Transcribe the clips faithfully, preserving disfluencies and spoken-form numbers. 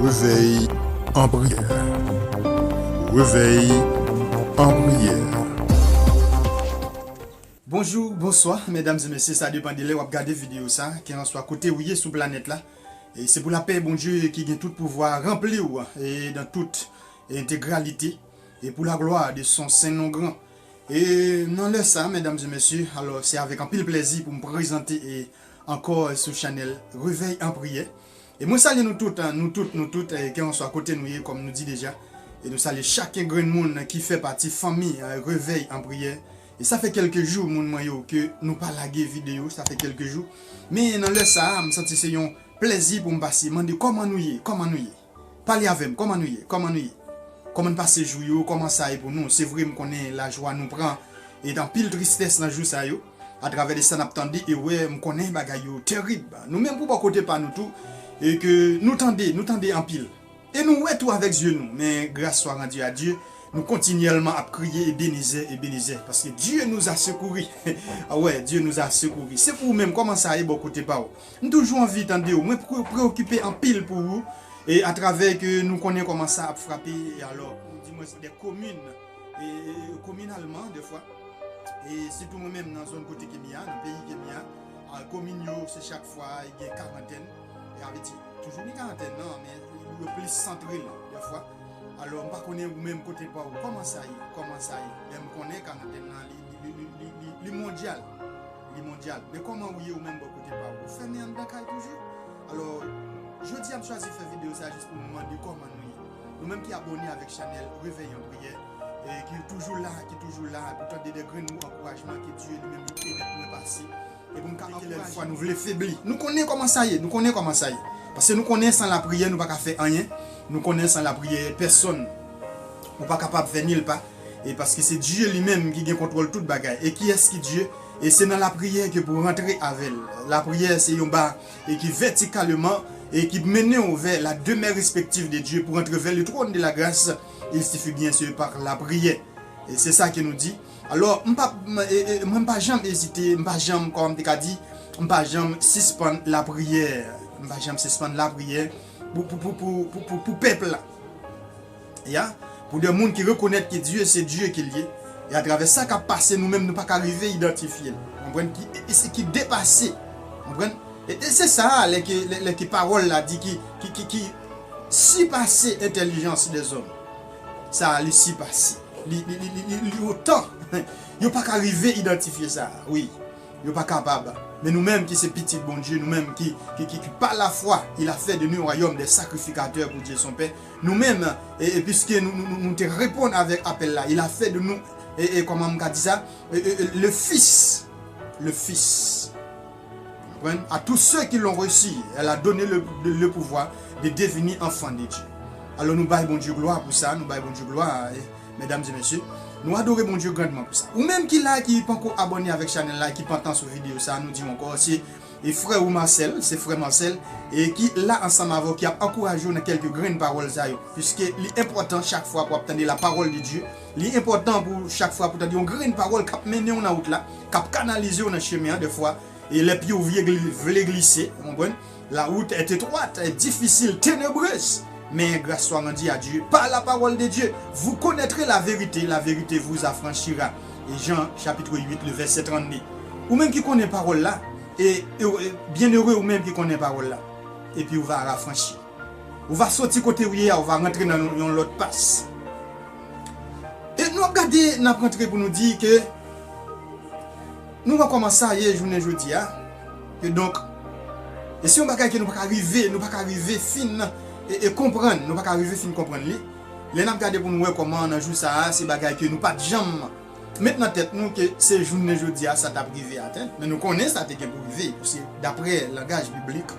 Revèy an priyè. Revèy an priyè. Bonjou, bonswa, medam e mesye, sa depann de lè w ap gade videyo sa, kèlkanswa kote ou ye sou planèt la. E se pou lapè Bondye ki gen tout pouvwa ranpli w e dan tout entegralite, e pou la glwa de son sen non gran. E nan lè sa, medam e mesye, alò, se avèk anpil plèzi pou m prezante e ankò sou chanèl Revèy an priyè. E mwen salye nou tout, an, nou tout, nou tout, e kèlkanswa kote nou ye, kòm nou di deja. E nou salye chak grenn moun ki fè pati fanmi, e, Revèy an priyè. E sa fè kèlke jou, moun mwen yo, ke nou pa lage videyo, sa fè kèlke jou. Men nan lè sa a, m santi se yon plèzi pou m pase, mande kòman nou ye, kòman nou ye. Pale avè m, kòman nou ye, kòman nou ye. Kòman n pase jou yo, kòman sa ye pou nou. Se vre, m konnen lajwa nou pran, e anpil tristès nan jou sa yo. Atravè de sa n ap tande e wè, m konnen bagay yo terib. Nou menm pou bò kote pa nou tou, e ke nou tande, nou tande anpil. E nou wè tou avèk zye nou, men grâce soit rendue à Dieu, nou kontinyèlman ap kriye, Ebenezè, Ebenezè, paske Dieu nous a secourus. A wè, Dieu nous a secourus. Se pou ou menm, kòman sa ye bò kote pa w? M toujou anvi tande w, mwen pre-, preokipe anpil pou ou, e atravè ke nou konnen kòman sa ap frape, e alò, di mwen, de komin, e, e, kominalman, defwa. E sitou mwen menm nan zòn kote ke m ye a, nan peyi ke m ye a, a, komin yo, se chak fwa gen karantèn. E sa vle di, toujou gen karantèn, non, men yo plis santre l, defwa. Alò, m pa konnen ou menm kote pa w, kòman sa ye, kòman sa ye. Men m konnen karantèn nan, li, li, li mondyal. Li mondyal. Men kòman ou ye ou menm bò kote pa w? Ou fèmen anndan kay toujou? Alò, jodi a m chwazi fè videyo sa jis pou m mande kòman nou ye. Nou menm ki abòne avèk chanèl Revèy an priyè, e ki toujou la, ki toujou la, pou tande de grenn mo ankourajman ke Dye li menm li pèmèt mwen pase. E pou m ka ankouraje. Fwa nou vle febli. Nou konnen kòman sa ye, nou konnen kòman sa ye. Paske nou konnen san lapriyè, nou pa ka fè anyen. Nou konnen san lapriyè, pèsonn, ou pa kapab fè nil pa. E paske se Dye li menm ki gen kontwòl tout bagay. E kiyès ki Dye? E se nan lapriyè ke pou rantre avè l. Lapriyè se yon ba e ki vètikalman e ki mennen w vè la demeure respective de Dieu pour entrer vers le trône de la grâce. Il suffit bien sûr par la prière. E se sa ke nou di. Alò, m pa, m, e, e, mwen m pa janm ezite, m pa janm, kòman m te ka di, m pa janm sispann lapriyè. M pa janm sispann lapriyè pou, pou, pou pèp la. Ya, pou de moun ki rekonèt ke Dye se Dye ke l ye. E atravè sa k ap pase, nou menm nou pa ka rive idantifye l. Konprann? Ki, e, e, ki depase. Konprann? E, e se sa a, lè ke, lè, lè ke pawòl la di ki, ki, ki, ki sipase entèlijans dèzòm. Sa a, li sipase. Li, li, li, li, li, li otan. Yo pa ka rive idantifye sa a. Wi. Yo pa kapab. Men nou menm ki se pitit Bondye, nou menm ki, ki, ki, ki pa lafwa, il a fait de nous royaume des sacrificateurs pour Dieu son Père. Nou menm, e, e piske nou, nou, nou, nou te reponn avèk apèl la, il a fait de nous, e, e, kòman m ka di sa? E, e, e, le fils, le fils. Konprann? À tous ceux qui l'ont reçu, elle a donné le, le, le pouvoir de devenir enfants de Dieu. Alò, nou bay Bondye glwa pou sa, nou bay Bondye glwa, e, medam e mesye. Nou adore Bondye grandman pou sa. Ou menm ki la, ki panko abòne avèk chanèl la, ki pantan sou videyo sa, nou di w ankò, se, e, frè ou Marcel, se frè Marcel, e ki la ansanm avè w, ki ap ankouraje w nan kèlke grenn pawòl sa yo. Piske li enpòtan chak fwa pou w ap tande la parole de Dieu, li enpòtan pou chak fwa pou w tande yon grenn pawòl k ap mennen w nan wout la, k ap kanalize w nan chemen an, dèfwa, e lè pye w vle gli-, vle glise, ou konprann? La route est étroite, est difficile, ténébreuse. Mais grâce soit rendue à Dieu par la parole de Dieu. Vous connaîtrez la vérité, la vérité vous affranchira. E Jan, chapit uit, le vèsè trannde. Ou menm ki konnen pawòl la, e, e, e, byenere ou menm ki konnen pawòl la. Epi ou va rafranchi. Ou va soti kote ou ye a, ou va rantre nan yon, yon lòt pas. E nou ap gade, n ap rantre pou nou di ke nou wè kòman sa ye jounen jodi a. Ke donk, e se yon bagay ke nou pa ka rive, nou pa ka rive fin, e, e konprann, nou pa ka rive fin konprann li. Lè n ap gade pou nou wè kòman nan jou sa a, se bagay ke nou pa t janm met nan tèt nou ke se jounen jodi a sa t ap rive atenn. Men nou konnen sa te gen pou rive, se daprè langaj biblik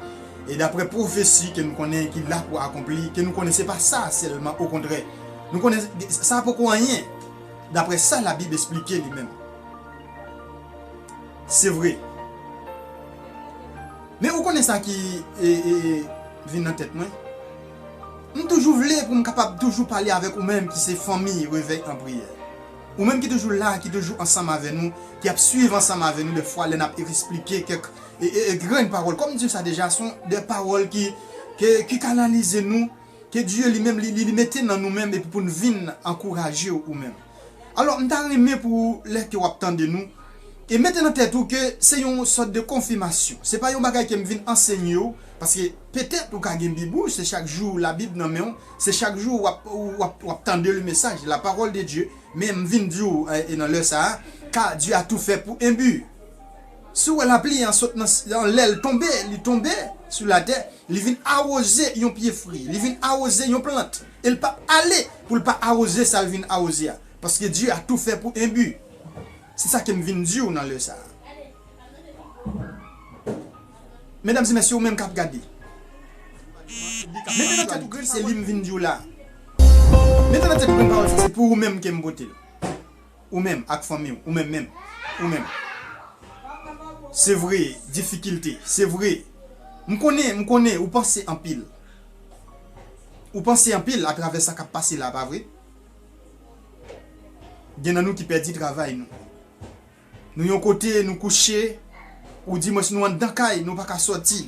e daprè pwofesi ke nou konnen ki la pou akonpli, ke nou konnen se pa sa sèlman, okontrè. Nou konnen sa poko anyen, daprè sa Labib esplike li menm. Se vre. Men ou konnen sa ki, e, e, vin nan tèt mwen? M toujou vle pou m kapab toujou pale avèk ou menm ki se fanmi Revèy an priyè. Ou menm ki toujou la, ki toujou ansanm avè nou, ki ap swiv ansanm avè nou, dèfwa lè n ap eksplike kèk, e, e, e, grenn pawòl. Kòm m di w sa deja, se de pawòl ki, ki, ki kanalize nou, Ke Dye li menm, li, li, li mete nan nou menm epi pou n vin ankouraje w ou menm. Alò, m ta renmen pou lè ke w ap tande nou, e mete nan tèt ou ke se yon sòt de konfimasyon. Se pa yon bagay ke m vin ansenye w, paske petèt ou ka gen Bib ou, se chak jou Labib nan men w, se chak jou w ap, w ap, w ap tande le mesaj, la parole de Dieu, men m vin di w, e, e nan lè sa a, car Dieu a tout fait pour un but. Si w wè lapli an sot nan, anlè l tonbe, li tonbe sou latè, li vin awoze yon pye fri, li vin awoze yon plant, e l p ap ale pou l pa awoze sa l vin awoze a, paske Dye a tou fè pou en bi. Se sa ke m vin di w nan lè sa a. Medam e mesye, ou menm k ap gade, mete nan tèt ou grenn se li m vin di w la. Mete nan tèt ou grenn pawòl sa, se pou ou menm ke m pote l. Ou menm ak fanmi w, ou menm menm, ou menm. Se vre, difikilte, se vre. M konnen, m konnen, ou panse anpil. Ou panse anpil atravè sa k ap pase la, pa vre? Gen nan nou ki pèdi travay nou. Nou yon kote, nou kouche, ou di mwen si nou anndan kay, nou pa ka sòti.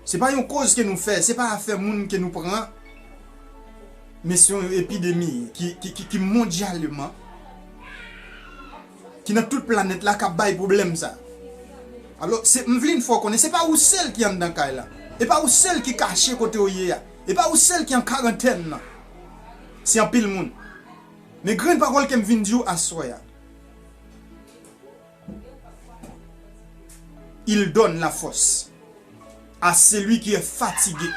Se pa yon koz ke nou fè, se pa afè moun ke nou pran, men se yon epidemi ki, ki, ki, ki mondyalman, ki nan tout planèt la k ap bay pwoblèm sa. Alò, se, m vle fè w konnen, se pa ou sèl ki anndan kay la. E pa ou sèl ki kache kote w ye a. E pa ou sèl ki an karantèn nan. Se anpil moun. Men grenn pawòl ke m vin di w aswè a. Il donne la force à celui qui est fatigué.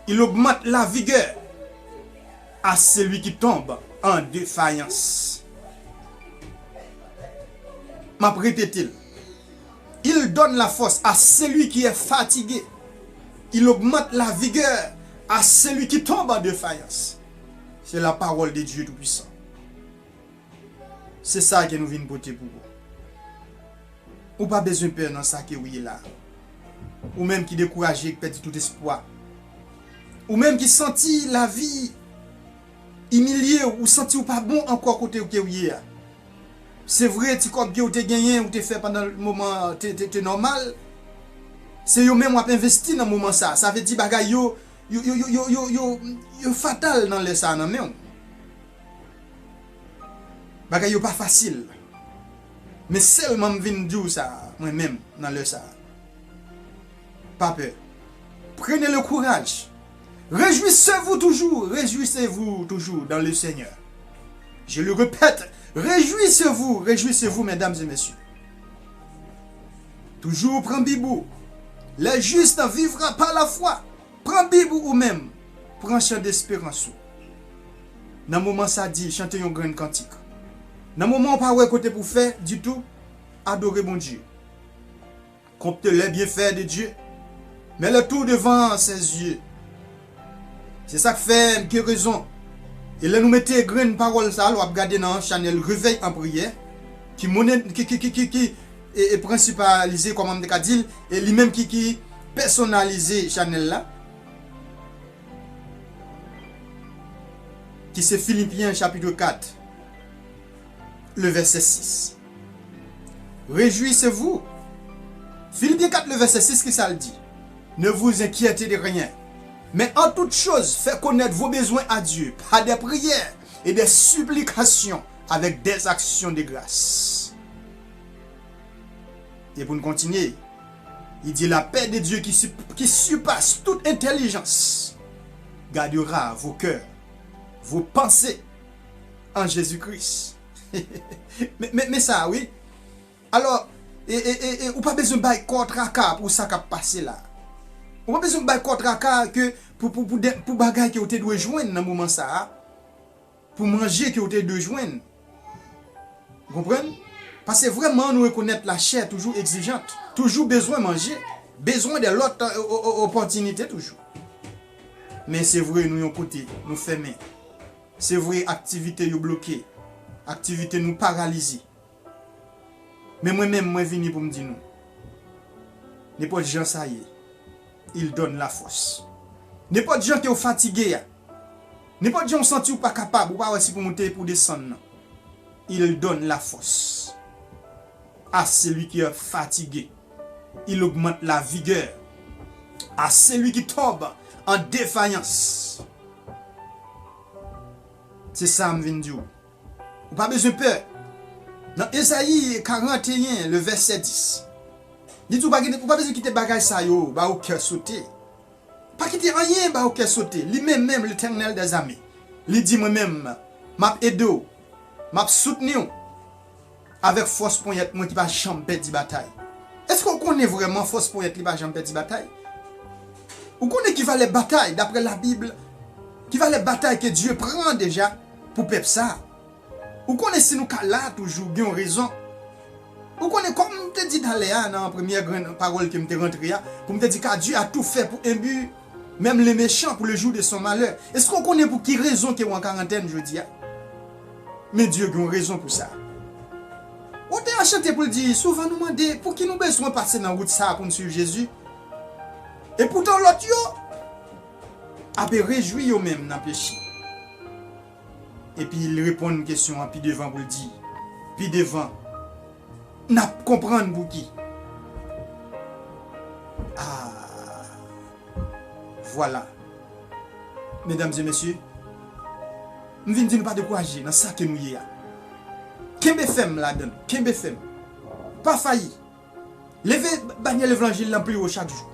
Il augmente la vigueur à celui qui tombe en défaillance. M ap repete l. Il donne la force à celui qui est fatigué. Il augmente la vigueur à celui qui tombe en défaillance. C'est la parole de Dieu Tout-Puissant. Se sa ke nou vin pote pou ou. Ou pa bezwen pè nan sa ke w ye la. Ou menm ki dekouraje, ki pèdi tout espwa. Ou menm ki santi lavi imilye w, ou santi w pa bon ankò kote ke w ye a. Se vre, ti kòb ke w te genyen, ou te fè pandan moman te, te, te nòmal. Se yo menm w ap envesti nan moman sa. Sa vle di bagay yo, yo, yo, yo, yo, yo, yo, yo fatal nan lè sa nan men w. Bagay yo pa fasil. Men sèlman m vin di w sa, mwen menm, nan lè sa. Pa pè. Prenez le courage. Réjouissez-vous toujours, réjouissez-vous toujours dans le Seigneur. Je le répète, réjouissez-vous, réjouissez-vous, mesdames et messieurs. Toujou pran Bib ou. Le juste vivra par la foi. Pran Bib ou ou menm. Pran chan desperans ou. Nan moman sa di, chante yon grenn kantik. Nan moman ou pa wè kote pou fè ditou, adore Bondye. Compte les bienfaits de Dieu. Mets-le tout devant ses yeux. Se sa k fè m gen rezon. E lè nou mete grenn pawòl sa a, w ap gade nan chanèl Réveil en Prière, ki monnen, ki, ki, ki, ki, ki, e, e prensipalize, kòman m te ka di l, e li menm ki, ki pèsonalize chanèl la, ki se Filipyen chapit kat, le vèsè sis. Réjouissez-vous. Filipyen kat, le vèsè sis, ki sa l di? Ne vous inquiétez de rien. Mais en toute chose, faites connaître vos besoins à Dieu par des prières et des supplications avec des actions de grâce. E pou n kontinye, li di, la paix de Dieu qui, qui surpasse toute intelligence gardera vos cœurs, vos pensées en Jésus-Christ. Men, men, men sa, wi. Alò, e, e, e, e, ou pa bezwen bay kò w traka pou sa k ap pase la. Ou pa bezwen bay kò w traka ke pou, pou, pou, de, pou bagay ke w te dwe jwenn nan moman sa a, pou manje ke w te dwe jwenn. Ou konprann? Paske vrèman, nou rekonèt lachè toujou egzijant, toujou bezwen manje, bezwen de lòt, e, o, o, opòtinite toujou. Men se vre, nou yon kote, nou fèmen. Se vre, aktivite yo bloke, aktivite nou paralize. Men mwen menm, mwen vini pou m di nou, nenpòt jan sa ye, il donne la force. Nenpòt jan ke w fatige a, nenpòt jan w santi w pa kapab, ou pa wè si pou moute, pou desann nan, il donne la force à celui qui est fatigué. Il augmente la vigueur À celui qui tombe en défaillance. Se sa m vin di w. Ou pa bezwen pè. Nan Ezayi karant e yen, le vèsè dis, li di w pa gen, ou pa bezwen kite bagay sa yo ba ou kè sote. Pa kite anyen ba ou kè sote. Li menm menm, Letènèl dèzame, li di mwen menm, m ap ede w, m ap soutni w avèk fòs ponyèt mwen ki pa janm pèdi batay. Èske w konnen vrèman fòs ponyèt li pa janm pèdi batay? Ou konnen ki valè batay, daprè Labib, ki valè batay ke Dye pran deja pou pèp sa a? Ou konnen si nou ka la toujou, gen yon rezon. Ou konnen, kòm m te di talè a nan premyè grenn pawòl ke m te rantre a, pou m te di, car Dieu a tout fait pour un but, même les méchants pour le jour de son malheur. Èske w konnen pou ki rezon ke w an karantèn jodi a? Men Dye gen yon rezon pou sa. Otè a chante pou l di, souvan nou mande, pouki nou bezwen pase nan wout sa a pou n swiv Jezi? Epoutan lòt yo ape rejwi yo menm nan peche. Epi li reponn kesyon an pi devan pou l di, pi devan, n ap konprann pouki. Ah, vwala. Medam e mesye, m vin di nou pa dekouraje nan sa ke nou ye a. Kenbe fèm ladan l, kenbe fèm. Pa fayi. Leve banyè levanjil lan pi wo chak jou.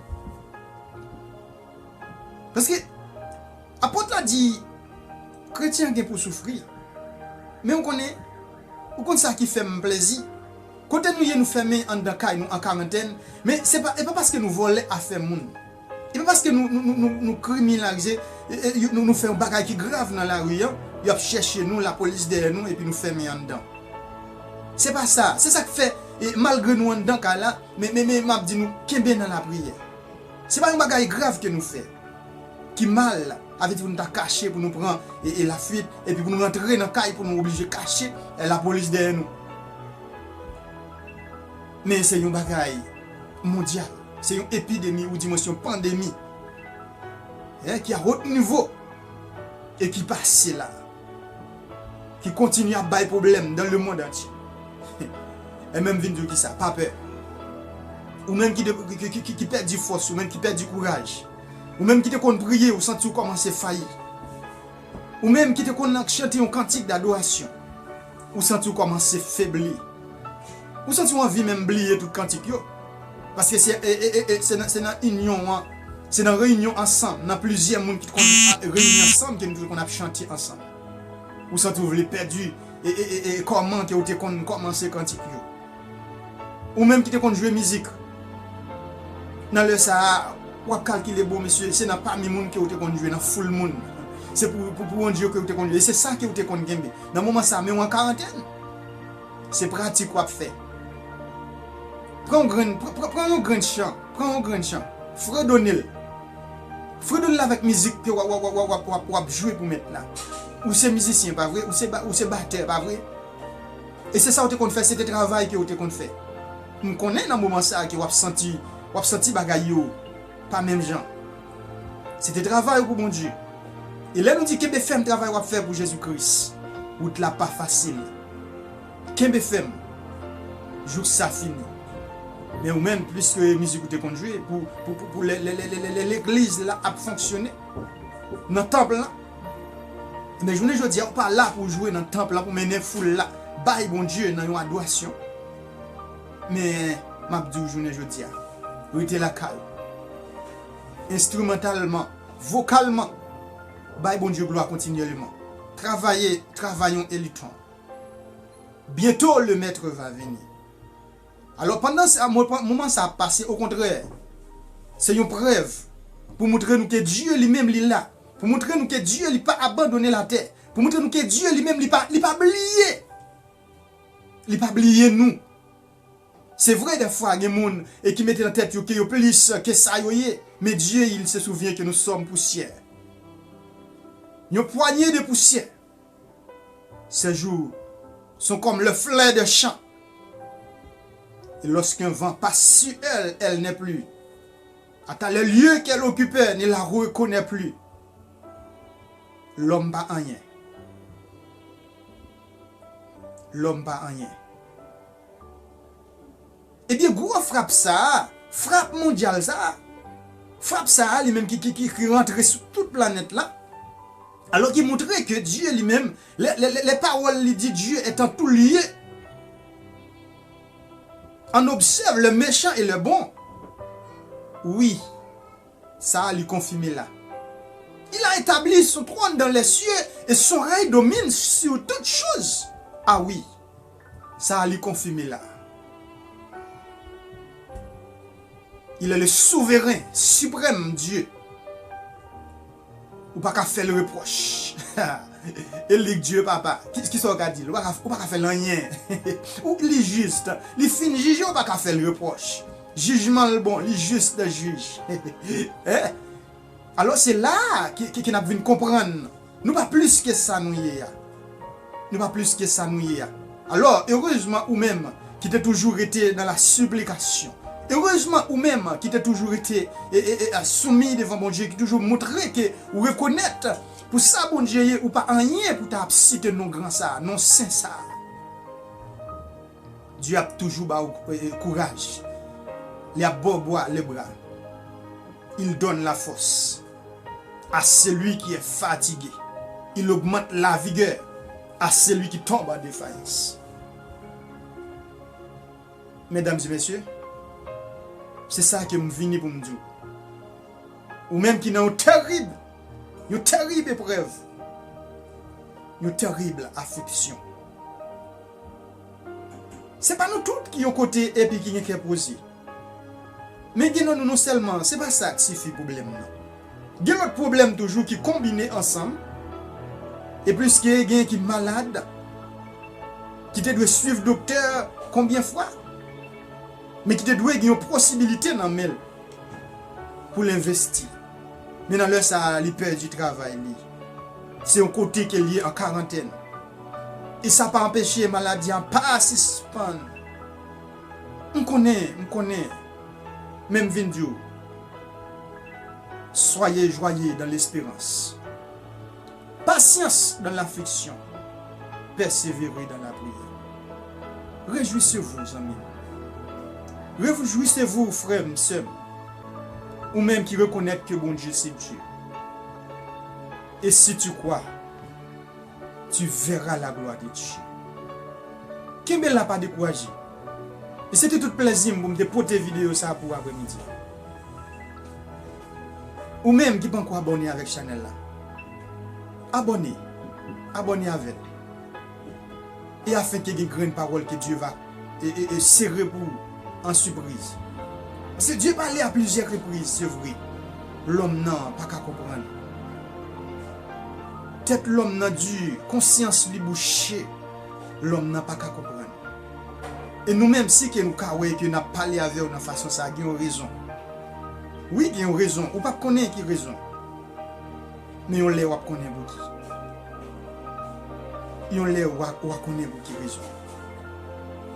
Paske apot la di, kretyen an gen pou soufri. Men ou konnen, ou konn sa ki fè m plezi. Kote nou ye, nou fèmen anndan kay nou an karantèn, men se pa, e pa paske nou vòlè afè moun. E pa paske nou, nou, nou, nou, nou kriminalize, e, e, nou, nou fè yon bagay ki grav nan lari an, y ap chèche nou, lapolis dèyè nou, epi nou fèmen anndan. Se pa sa. Se sa k fè, e, malgre nou anndan kay la, men, men, men m ap di nou, kenbe nan lapriyè. Se pa yon bagay grav ke nou fè ki mal, avèdi pou nou ta kache, pou nou pran, e, e, lafuit, epi pou nou rantre nan kay, pou nou oblije kache, e, lapolis dèyè nou. Men se yon bagay mondyal. Se yon epidemi, ou di mwen se yon pandemi, en, ki a haut niveau e ki pase la, ki kontinye ap bay pwoblèm dans le monde entier. E menm vin di w ki sa, pa pè. Ou menm ki, de, ki, ki, ki, ki pèdi fòs, ou menm ki pèdi kouraj, ou menm ki te konn priye, ou santi w kòmanse fayi. Ou menm ki te konn chante yon kantik dadorasyon, ou santi w kòmanse febli. Ou santi w anvi menm bliye tout kantik yo. Paske se, e, e, e, e, se nan, se nan inyon an, se nan reyinyon ansanm, nan plizyè moun ki te konn reyini ansanm, ke nou te konn ap chante ansanm. Ou santi w vle pèdi, e, e, e, e kòman ke w te konn kòmanse kantik yo. Ou menm ki te konn jwe mizik, nan lè sa a, w ap kalkile, bon, mesye, se nan pami moun ke w te konn jwe, nan foul moun. Se pou, pou, pou Bondye ke w te konn jwe. E se sa ke w te konn kenbe. Nan moman sa a, men w an karantèn. Se pratik w ap fè. Pran yon grenn, pran, pran, pran yon grenn chan. Pran yon grenn chan. Fredone l. Fredone l avèk mizik ke w ap, w ap, w ap, w ap, w ap, w ap jwe pou Mèt la. Ou se mizisyen, pa vre? Ou se ba-, ou se batè, pa vre? E se sa w te konn fè, se te travay ke w te konn fè. M konnen nan moman sa a ke w ap santi, w ap santi bagay yo pa menm jan. Se te travay ou pou Bondye. E lè nou di kenbe fèm travay w ap fè pou Jezi Kris, wout la pa fasil. Kenbe fèm jouk sa fini. Men ou menm, pliske mizik ou te konn jwe, pou, pou, pou, pou lè, lè, lè, lè, lè, lè legliz la ap fonksyone nan tanp lan, men jounen jodi a, ou pa la pou w jwe nan tanp lan, pou mennen foul la bay Bondye nan yon adorasyon. Men, m ap di w jounen jodi a, rete lakay ou. Enstrimantalman, vokalman, bay Bondye glwa kontinyèlman. Travay, travay yon eliton. Bientôt le maître va venir. Alò, pandan sa, mo-, moman sa ap pase, okontrè, se yon prèv pou montre nou ke Dye li menm li la, pou montre nou ke Dye li pa abandone latè, pou montre nou ke Dye li menm li pa, li pa bliye, li pa bliye nou. Se vre, dèfwa, gen moun e ki mete nan tèt yo ke yo plis ke sa yo ye, men Dieu, il se souvient que nous sommes poussière. Yon pwanye de pousyè. Ces jours sont comme les fleurs des champs. Et lorsqu'un vent passe sur elle, elle n'est plus. Ata les lieux qu'elle occupait ne la reconnaît plus. Lòm pa anyen. Lòm pa anyen. Ebyen, gwo frap sa a, frap mondyal sa a, Frap sa a, li menm ki, ki, ki, ki rantre sou tout planèt la, alò ki montre ke Dye li menm, lè, lè, lè, lè pawòl li di Dieu est en tout lieu, on observe le méchant et le bon. Wi, sa a li konfime la. Il a établi son trône dans les cieux et son règne domine sur toutes choses. Ah wi, sa a li konfime la. Il est le souverain suprême Dieu. Ou pa ka fè l repwòch. E li k Dye papa. Ki, ki sa w ka di l? Ou pa ka, ou pa ka fè l anyen. Ou, li jis. Li fin jije, ou pa ka fè l repwòch. Jijman l bon, li jis jij. Eh? Alò, se la a ke, ke, ke n ap vin konprann. Nou pa plis ke sa nou ye a. Nou pa plis ke sa nou ye a. Alò, erezman ou menm ki te toujou rete nan la siplikasyon. Erezman ou menm ki te toujou rete e, e, e, soumi devan Bondye, ki toujou montre ke ou rekonèt pou sa Bondye ye, ou pa anyen pou ta ap site non gran sa a, non sen sa a. Dye ap toujou ba ou, e, e, kouraj. Li ap ba w bwa, le bra. Il donne la force à celui qui est fatigué. Il augmente la vigueur à celui qui tombe en défaillance. Medam e mesye, se sa ke m vini pou m di w. Ou menm ki nan yon terib, yon terib eprèv, yon terib afliksyon. Se pa nou tout ki yon kote epi ki gen kè poze. Men gen nan nou non sèlman, se pa sa k sifi pwoblèm nan. Gen lòt pwoblèm toujou ki konbine ansanm, e pliske gen ki malad, ki te dwe swiv doktè konbyen fwa, men ki te dwe gen yon posibilite nan men l pou l envesti. Men nan lè sa a, li pèdi travay li. Se yon kote ke l ye an karantèn. E sa pa anpeche maladi an pa sispann. M konnen, m konnen. Men m vin di w, soyez joyeux dans l'espérance. Patience dans l'affliction, persévérer dans la prière. Réjouissez-vous, zanmi m. Réjouissez-vous, frè m, sè m. Ou menm ki rekonèt ke Bondye se Dye. Et si tu crois, tu verras la gloire de Dieu. Kenbe la, pa dekouraje. E se te tout plèzi m pou m te pote videyo sa a pou w aprèmidi. Ou menm ki panko abòne avèk chanèl la, abòne. Abòne avè l. E afenke gen grenn pawòl ke Dye va e, e, e sere pou ou an sipriz. Paske Dye pale a plizyè repriz, se vre. Lòm nan pa ka konprann. Tèt lòm nan di, konsyans li bouche. Lòm nan pa ka konprann. E nou menm, si ke nou ka wè ke n ap pale avè w nan fason sa a, gen yon rezon. Wi, gen yon rezon. Ou p ap konnen ki rezon. Men yon lè w ap konnen pou ki. Yon lè w a, w a konnen pou ki rezon.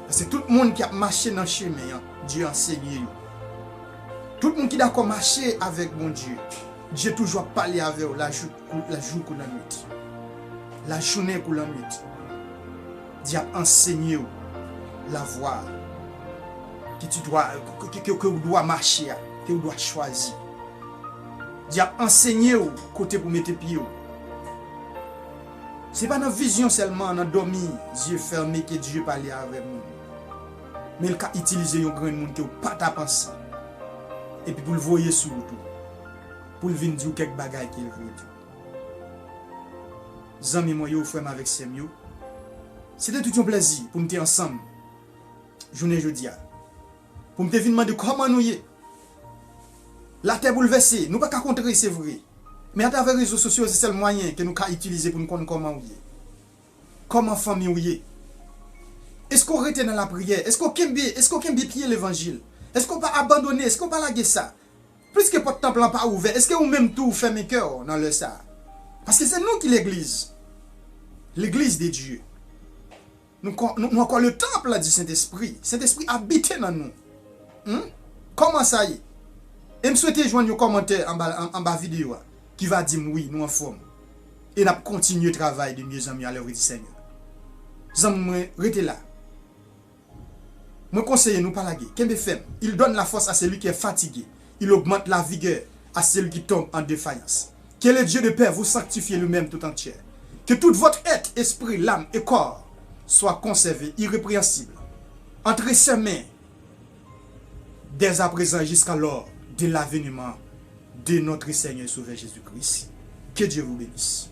Paske tout moun ki ap mache nan chemen an, Dye ansenye yo. Tout moun ki dakò mache avèk Bondye, Dye toujou ap pale avè w lajou, kou, lajou kou lannwit. Lajounen kou lannwit. Dye ap ansenye w lavwa ke tu dois, ke, ke, ke, ke ou dwa mache a, ke ou dwa chwazi. Dye ap ansenye w kote pou mete pye w. Se pa nan vizyon sèlman, nan dòmi, zye fèmen, ke Dye pale avè moun. Men l ka itilize yon grenn moun ke w pa ta panse. Epi pou l voye sou wout ou. Pou l vin di w kèk bagay ke l vle di w. Zanmi mwen yo, frè m avèk sè m yo, se te tout yon plèzi pou n te ansanm jounen jodi a. Pou m te vin mande kòman nou ye. Latè boulvèse, nou pa ka kontre, se vre. Men atravè rezo sosyo, se sèl mwayen ke nou ka itilize pou n konn kòman w ye. Kòman fanmi w ye. Èske w rete nan lapriyè? Èske w kenbe, èske w kenbe pye levanjil? Èske w pa abandone? Èske w pa lage sa? Pliske pòt tanp lan pa ouvè, èske ou menm tou ou fèmen kè w nan lè sa a? Paske se nou ki legliz. Legliz de Dye. Nou, nou, nou ankò le temple du Saint-Esprit. Sentespri abite nan nou. Hmm? Kòman sa ye? E m swete jwenn yon kòmantè anba, an, anba videyo a ki va di m wi, nou anfòm. E n ap kontinye travay de mieux en mieux à l'œuvre du Seigneur. Zanmi mwen, rete la. Mwen konseye nou pa lage. Kenbe fèm. Il donne la force à celui qui est fatigué. Il augmente la vigueur à celui qui tombe en défaillance. Que le Dieu de paix vous sanctifie lui-même tout entier. Que tout votre être, esprit, l'âme et corps soit conservé irrépréhensible entre ses mains dès à présent et jusqu'à l'heure de l'avènement de notre Seigneur et Sauveur Jésus-Christ. Que Dieu vous bénisse.